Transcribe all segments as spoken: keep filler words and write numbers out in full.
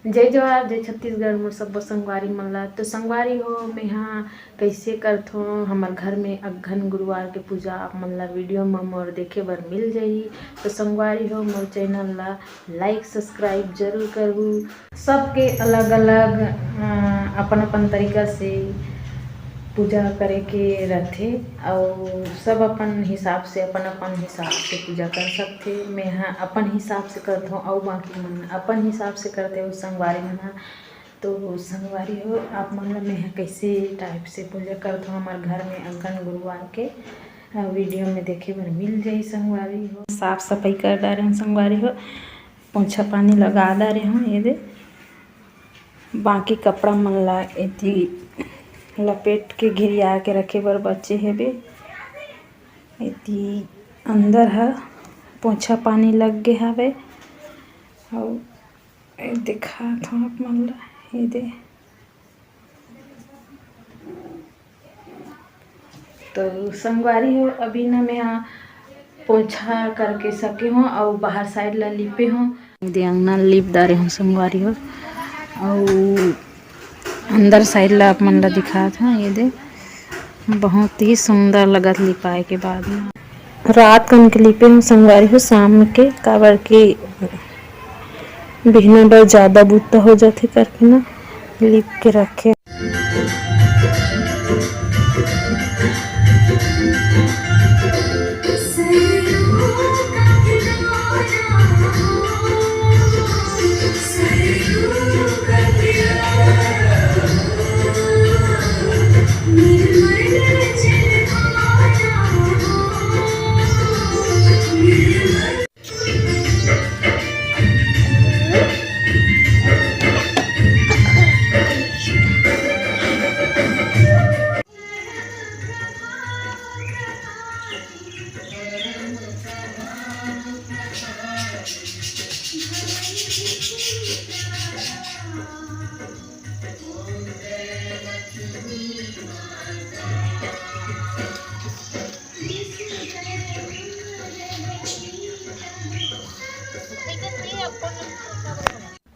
जय जोहार, जय छत्तीसगढ़, मोर सब्बो संगवारी मन ला। तो संगवारी हो, मेहा कइसे करथों, हमर घर में अगहन गुरुवार के पूजा आप मन ला वीडियो म मोर देखे बर मिल जाही। तो संगवारी हो, मोर चैनल ला लाइक सब्सक्राइब जरूर करहू। सबके अलग-अलग, अ, अपन-अपन तरीका से पूजा करे के रथे, अउ सब अपन हिसाब से, अपन-अपन हिसाब से पूजा कर सकथे। मेहा अपन हिसाब से करथों, अउ बाकी मन अपन हिसाब से करथे, अउ संगवारी मन ह। तो संगवारी हो, आप मन ला मेहा कइसे टाइप से पूजा करथों हमर घर में अगहन गुरुवार के, अ, वीडियो में देखे बर मिल जाही संगवारी हो। साफ सफाई कर डारे हूँ संगवारी हो, पोछा पानी लगा डारे हूँ। ये दे बाकी कपड़ा मन ला एती लपेट के घेरिया के रखे बर बचे हेबे। एती अंदर ह पोछा पानी लग गे हवे। अउ ए दिखात हूँ आप मन ला, ये दे। तो संगवारी हो, अभी ना मैं पोछा करके सके हूँ अउ बाहर साइड ला लिपे हूँ। ये दे अंगना लिप डारे हूँ संगवारी हो, अउ अंदर साइड ला आप मन ला दिखात हूँ। ये दे बहुत ही सुंदर लगत लिपाए के बाद में। रात कन के लिपे हूँ संगवारी हो, शाम के, काबर कि बिहना बर जादा बुता हो जाथे करके ना लिप के रखे।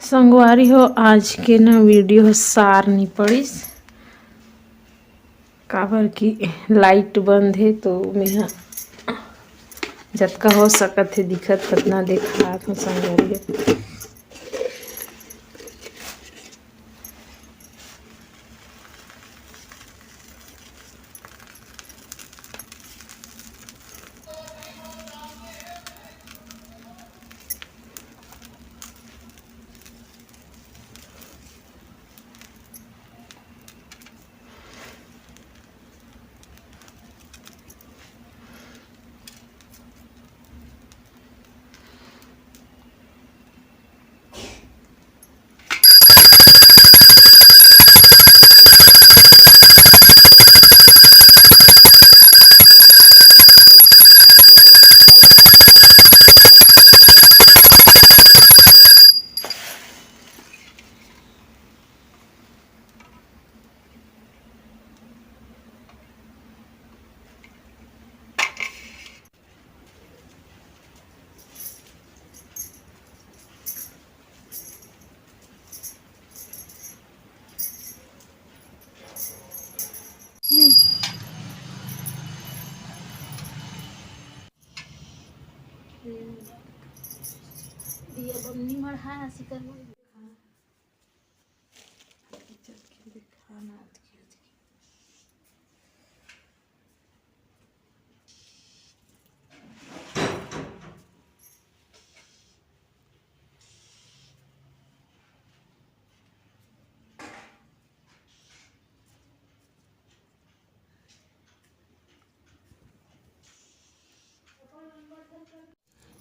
संगवारी हो, आज के ना वीडियो ह सार नी पड़िस, काबर कि लाइट बंद हे, तो मेहा जतका हो सकत हे दिखत कतना देखात हो संगवारी हो। दिया बमनी मढ़ा सिकर।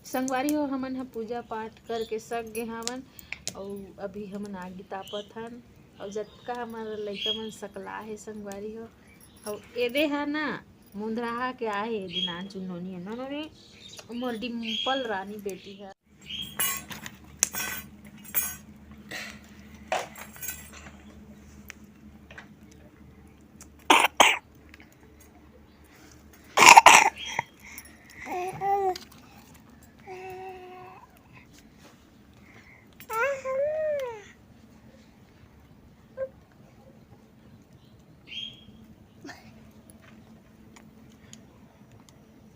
संगवारी हो, हमन ह पूजा पाठ करके सक गे हावन, अउ अभी हमन आगी तापत हन, अउ जतका हमर लइका मन सकला हे संगवारी हो, अउ एदे ह ना मुंदराहा के आहे दिनान चुन्नोनी हे, नोनो रे, मोर डिम्पल रानी बेटी ह।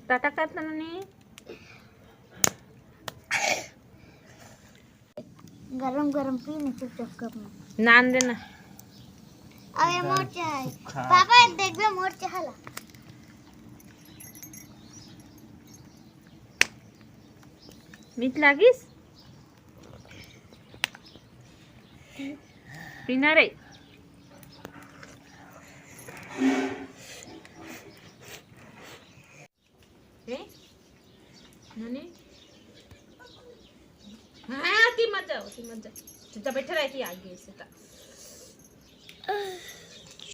टाटा कर दे नोनी। गरम गरम पी ना चुपचाप कप में। नान देना। अबे मोर चाय। पापा एक देखबे मोर चाय ला। मीठ लागिस? पीना रे। ए? नोनी? हाँ, ती मत जाओ, ती मत जाओ। चुपचाप बैठे रह कि आगे से ता।